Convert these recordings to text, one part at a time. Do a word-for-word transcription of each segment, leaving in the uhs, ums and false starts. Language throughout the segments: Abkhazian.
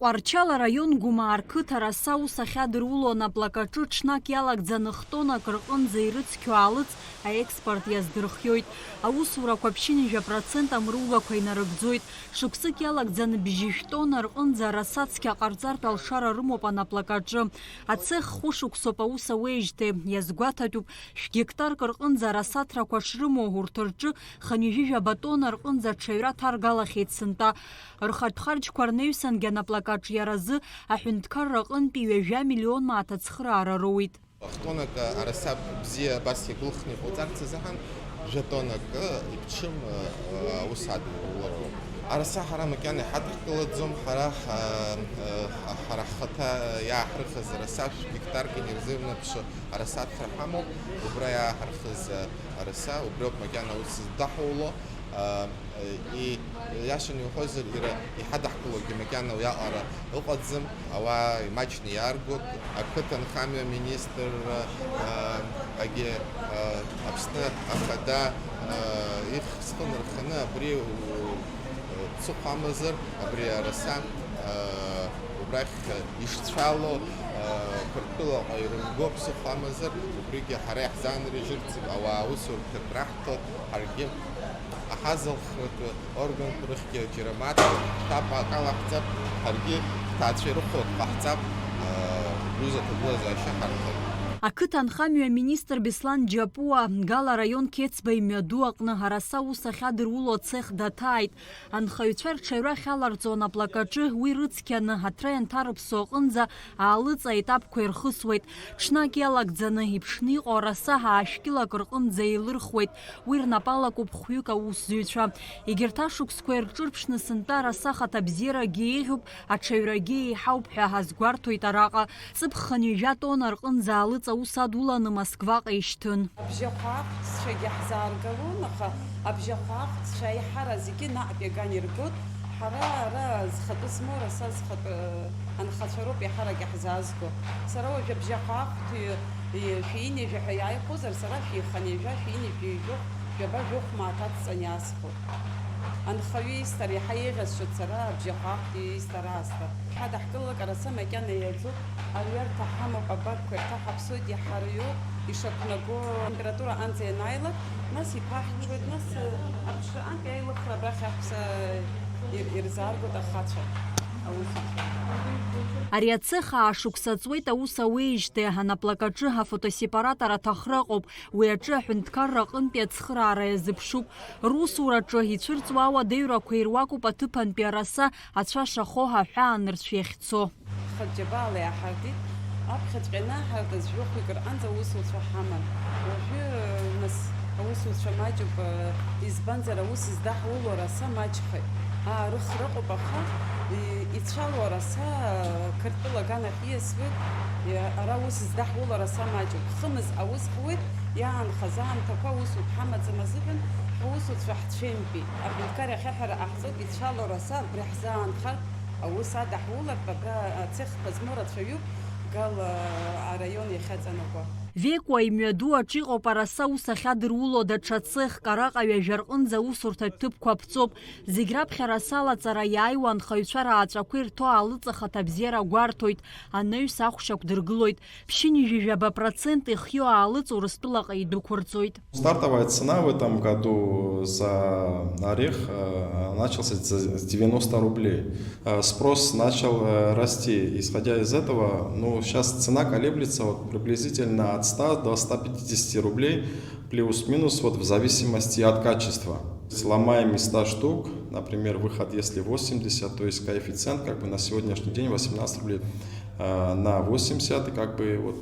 Тҟәарчал араион Гәымаа рқыҭа араса аус ахьадыруло анаплакаҿы ҽнак иалагӡаны хтонак рҟынӡа ирыцқьоу аалыҵ аекспорт иаздырхиоит. Аусурақәа ԥшьынҩажәа процент амругақәа инарыгӡоит. Шықәсык иалагӡаны бжьышә тонна рҟынӡа араса цқьа ҟарҵартә алшара рымоуп анаплакаҿы. Ацех хәышықәсоуп аус ауеижьҭеи. Иазгәаҭатәуп, шә-гектарк рҟынӡа арасаҭрақәа шрымоу, урҭ рҿы хынҩажәижәаба тонна рҟынӡа аҽаҩра ҭаргалахьеит сынтәа. Рхатә харџьқәа рнаҩсангьы анаплакаҿ иаразы аҳәынҭқарра аҟынтәи ҩажәа миллион мааҭ ацхыраара роуит. Хтонак араса бзиа абас иагәылхны иҟауҵарц азыҳәан, жәа тоннак иԥҽым аус адулара. Араса ҳара макьана иҳадҳкылаӡом, ҳара, ҳара ҳхаҭа иааҳрыхыз араса шә-гектарк инерзывнаԥшы арасаҭра ҳамоуп, убра иааҳархыз араса, убриоуп макьана аус здаҳуло. И, иашан иуҳәозар, ира-, иҳадаҳкылогьы макьана уиаҟара ыҟаӡам, ауаа имаҷны иааргоит, ақыҭанхамҩа министр, а, агьи, а, Аԥсны Ахада, а, ихьӡ хы нарханы абри, у-, у-, ԥсыхәа амазар, абри араса, а, убрахь ишцәало, а, Қырҭтәылаҟа ирымго ԥсыхәа амазар, убригьы ҳара иаҳзаанрыжьырц ауаа аусурҭа раҳҭоит, ҳаргьы аҳазалхратә органқәа рыхьгьы џьара маҭ ҳҭак алаҳҵап, ҳаргьы ҳҭаацәа ирыхәо ҟаҳҵап, а, рҩыза ҭагылазаашьа ҳарҭап. Ақыҭанхамҩа аминистр Беслан Џьапуа Гала араион Қьецба имҩаду аҟны араса аус ахьадыруло ацех даҭааит. Анхаҩцәа рҽаҩра ахьаларҵо анаплакаҿы уи рыцқьаны аҭра ианҭарыԥсо аҟынӡа аалыҵ аетапқәа ирхысуеит. Ҽнак иалагӡаны иԥшны иҟоу араса аашә кьылак рҟынӡа еилырхуеит. Уи рнапы алакуп хәҩык аусзуҩцәа. Егьырҭ ашықәсқәа ирҿырԥшны сынтәа араса ахаҭабзиарагьы еиӷьуп, аҽаҩрагьы еиҳауп ҳәа ҳазгәарҭоит араҟа. Ҵыԥх хынҩажәа тонна рҟынӡа аалыҵ аус адуланы Москваҟа ишьҭын. Абжьахә аахәццәагьы ҳзааргалон, аха абжьахә аахәццәа аиҳара зегьы наҟ иаган иргоит. Ҳара ара зхатәы змоу, араса зхатәы анхацәа роуп еиҳарак иаҳзаазго. Сара уажә абжьахә аахәҭҩы шәи ҩынҩажәа ҳәа иааихәозар, сара шәи хынҩажәа, шәи ҩынҩажәи жәохә, жәаба жәохә мааҭ адҵан иаасхәоит. Анхаҩы исҭар иаҳа еиӷьасшьоит сара абжьахә аахәҭҩы исҭар аасҭа. Ҳадаҳкылалак араса макьана иаӡоуп, аҩарҭа ҳамоуп, абарқәа ирҭаҳаԥсоит, иҳариоуп, ишақәнаго атемпература анӡа ианааилак, нас иԥаҳҽуеит, нас, э, аԥшаантәи аилыхра абрахь аҳәса, э, ир-, ирзааргоит ахацәа, аусуцәа. Ари ацех аашықәса ҵуеит аус ауеижьҭеи, анаплакаҿы афотосепаратор аҭахра ыҟоуп, уи аҿы аҳәынҭқарра аҟынтәи ацхыраара иазыԥшуп. Русураҿы ицәырҵуа ауадаҩрақәа ируакуп аҭыԥантәи араса ацәа шахо аҳәаанырцә иахьцо. Хатә џьабаала иааҳардит, аԥхьаҵәҟьа ианаҳардаз жәохәҩык рҟынӡа аусуцәа ҳаман. Уажәы, нас, аусуцәа маҷуп, избанзар, аус здаҳуло араса маҷхеит. Аарыхра ыҟоуп, аха и-, ицәало араса Қырҭтәыла аганахь ииасуеит, и-, ара аус здаҳуло араса маҷуп. Хымз аус ҳуеит, иаанхаз аамҭақәа аусутә ҳамаӡам азыҳәан, ҳусуцәа ҳцәеимтәеит. Аҳәынҭқар иахьа ҳәара ҟаҳҵоит, ицәало араса абри ҳзаанхартә аус адаҳулартә абра ацехқәа змоу рацәаҩуп Гала араион иахьаҵанакуа. Векуа имҩаду аҿы иҟоуп араса аус ахьадыруло даҽа цехк, араҟа ҩажәа рҟынӡа аусурҭатә ҭыԥқәа ԥҵоуп. Зегь раԥхьа араса алаҵара иааиуа анхаҩцәа рааҵәақәа ирҭо аалыҵ ахаҭабзиара гәарҭоит, анаҩс ахәшьақә дыргылоит. Ԥшьынҩажәи жәаба процент ихиоу аалыҵ Урыстәылаҟа идәықәырҵоит. Стартовая цена в этом году за орех, э, начался с с девяноста рублей. Э, спрос начал, э, расти. Исходя из этого, ну, сейчас цена колеблется вот приблизительно от ста до ста пятидесяти рублей, плюс-минус, вот в зависимости от качества. Сломаем из ста штук, например, выход если восемьдесят, то есть коэффициент как бы на сегодняшний день восемнадцать рублей, э, на восемьдесят, и как бы вот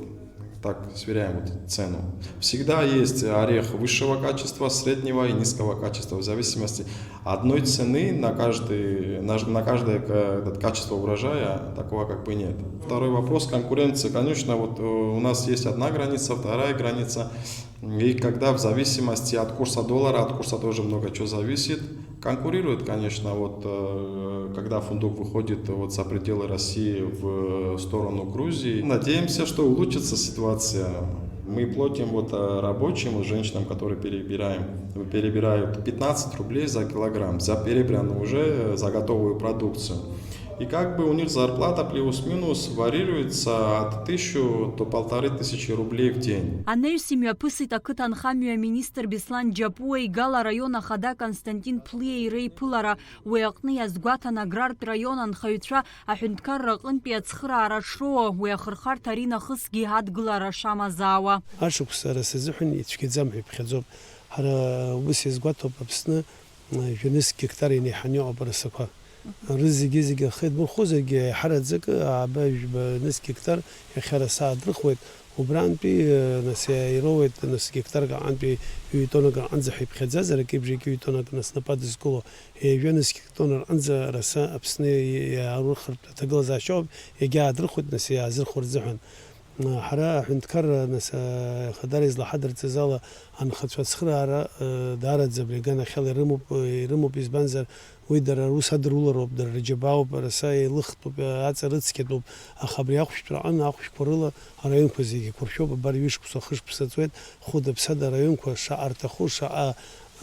так сверяем вот цену. Всегда есть орех высшего качества, среднего и низкого качества, в зависимости одной цены на каждый, на, на каждое ка-, этот, качество урожая такого как бы нет. Второй вопрос — конкуренция. Конечно, вот, э, у нас есть одна граница, вторая граница. И когда в зависимости от курса доллара, от курса тоже много чего зависит, конкурирует, конечно, вот, э, когда фундук выходит вот за пределы России в сторону Грузии. Надеемся, что улучшится ситуация. Мы платим вот, э, рабочим, вот женщинам, которые перебираем, перебирают пятнадцать рублей за килограмм, за перебранную уже, э, за готовую продукцию. И как бы у них зарплата плюс-минус варьируется от тысячи до полторы тысячи рублей в день. Анаҩс имҩаԥысит ақыҭанхамҩа аминистр Беслан Џьапуа Игала араион ахада Константин Ԥлиа иреиԥылара. Уи аҟны иазгәаҭан аграртә раион анхаҩцәа аҳәынҭқарра аҟынтәи ацхыраара шроуа, уи ахырхарҭа аринахысгьы адгылара шамазаауа. Ашықәс араса азыҳәан ицәгьаӡам ҳәа иԥхьаӡоуп. Ҳара ус иазгәаҭоуп Аԥсны, э, жәа-нызқь гектар инеиҳаны иҟоуп арасақәа. Рызегьы зегьы ахы идмырхозаргьы, еиҳараӡакы ааба жәба-нызқь гектар иахьа араса аадрыхуеит. Убрантәи, э, нас, иа-, ироуеит, нас, гектарк аҟантәи ҩ-тоннак аҟынӡа ҳәа иԥхьаӡазар, акеибжагьы ҩ-тоннак, нас, снапы адызкыло, ҩажәа нызқь тонна рҟынӡа араса Аԥсны иа-, иаарыхыртә аҭагылазаашьа ауп, иагьаадрыхуеит, нас, иаазырхәо рзыҳәан. Ҳара аҳәынҭқарра, нас, ахадара излаҳадырҵаз ала, анхацәа ацхыраара, э, даараӡа абри аганахьала ирымоуп, э, ирымоуп, избанзар, уи дара рус адырулароуп, дара рџьабаауп, араса еилыхтәуп, э, аҵа рыцқьатәуп, аха абри ахәшәтәраҟан ахәшәқәа рыла араионқәа зегьы еиқәыршәоуп, абар ҩышықәса, хышықәса ҵуеит, хәыда-ԥсада араионқәа шаҟа рҭаху, шаҟа,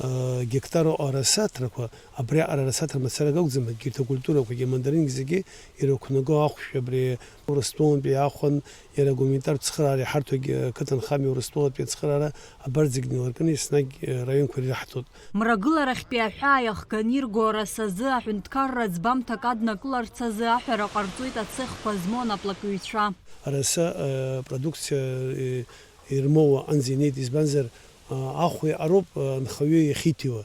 э, гектар ыҟоу арасаҭрақәа, абриаҟара арасаҭра мацарак акәӡам, егьырҭ акультурақәагьы, амандарингьы зегьы ирықәнаго ахәшә абри Урыстәылантәи иаахәан, иара агуманитартә цхыраара иҳарҭогь, ақыҭанхамҩа Урыстәылатәи ацхыраара абарҭ зегь неилыркны еснагь, э, раионқәа ираҳҭоит. Мрагыларахьтәи аҳәаа иахганы ирго арасазы аҳәынҭқарра ӡбамҭак аднакыларц азы аҳәара ҟарҵоит ацехқәа змоу анаплакҩцәа. Араса, э, продукциа, э, ирмоуа анӡа инеит, избанзар, э, ахә иаҟароуп, э, анхаҩы иахьиҭиуа.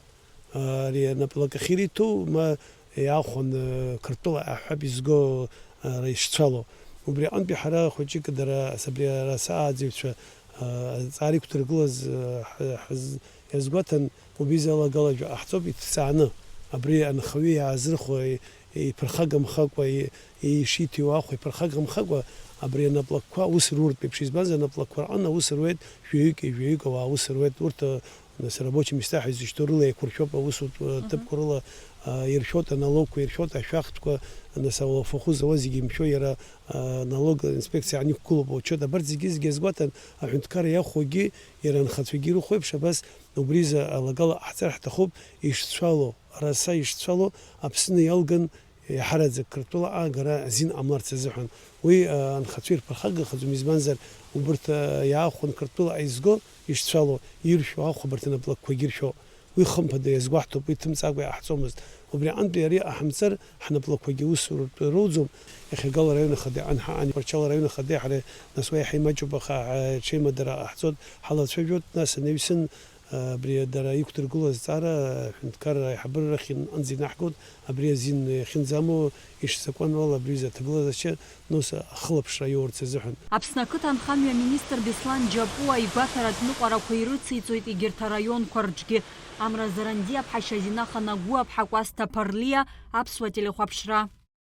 Ари анаплакахь ириҭо, ма иаахәаны Қырҭтәыла аҳәап изго, ара ишцәало. Убри аҟынтәи ҳара хәыҷык дара абри араса ааӡаҩцәа, а, аҵара иқәдыргылаз, а, ҳа-, ҳаз-, иазгәаҭан, убри изы алагала жәаҟа ҳҵоуп иҭҵааны. Абри анхаҩы иаазырхәо, и-, иԥырхагамхакәа, и-, ишиҭиуа ахә иԥырхагамхакәа, абри анаплакқәа аус руртә еиԥш, избанзар, анаплакқәа рҟны аус руеит, жәаҩык, жәаҩык ауаа аус руеит. Урҭ, а, Нас арабочие места ҳәа изышьҭоу рыла еиқәыршәоуп аусутә, э, Мгм. ҭыԥқәа рыла, а, иршәоит аналогқәа, иршәоит ашәахтәқәа, нас ауалафахәы зауа зегьы имшәо иара, а, налог инспекциа аниқәгылоуп аучет, абарҭ зегьы, зегьы азгәаҭан, аҳәынҭқарра иахәогьы, иара анхацәагьы ирыхәо еиԥш, абас убри изы алагала ҟаҳҵар ҳҭахуп, ишцәало, араса ишцәало, Аԥсны иалган, иаҳараӡак Қырҭтәыла аагара азин ҟамларц азыҳәан. Уи, а, анхацәа ирԥырхагахаӡом, избанзар, убарҭ, а, иаахәаны Қырҭтәыла аизго ишцәало, иршәо ахә абарҭ анаплакқәагьы иршәо. Уи хымԥада иазгәаҳҭоуп, уи ҭымҵакәа иҟаҳҵомызт. Убри аҟынтәи ари аҳамҵар, ҳнаплакқәагьы усуртә роуӡом. Иахьагала араион ахада иҟан ҳаҟан, Тҟәарчал араион ахада иҳара, нас уа иаҳа имаҷуп, аха, а, ҽеимадара ҟаҳҵоит, ҳалацәажәоит, нас анаҩсан, Абри дара иқәдыргыло азҵаара аҳәынҭқарра аиҳабыра рахь анӡа инаҳгоит, абри азин иахьынӡамоу ишзакәанрала абри изы аҭагылазаашьа, нас ахылаԥшра иоурц азыҳәан. Аԥсны ақыҭанхамҩа аминистр Беслан Џьапуа игәаҭаратә ныҟәарақәа ирыциҵоит егьырҭ араионқәа рҿгьы. Амра Зарандиаԥҳа, Шьазина Ханагәыаԥҳа, Кәасҭа Ԥарлиа, Аԥсуа телехәаԥшра.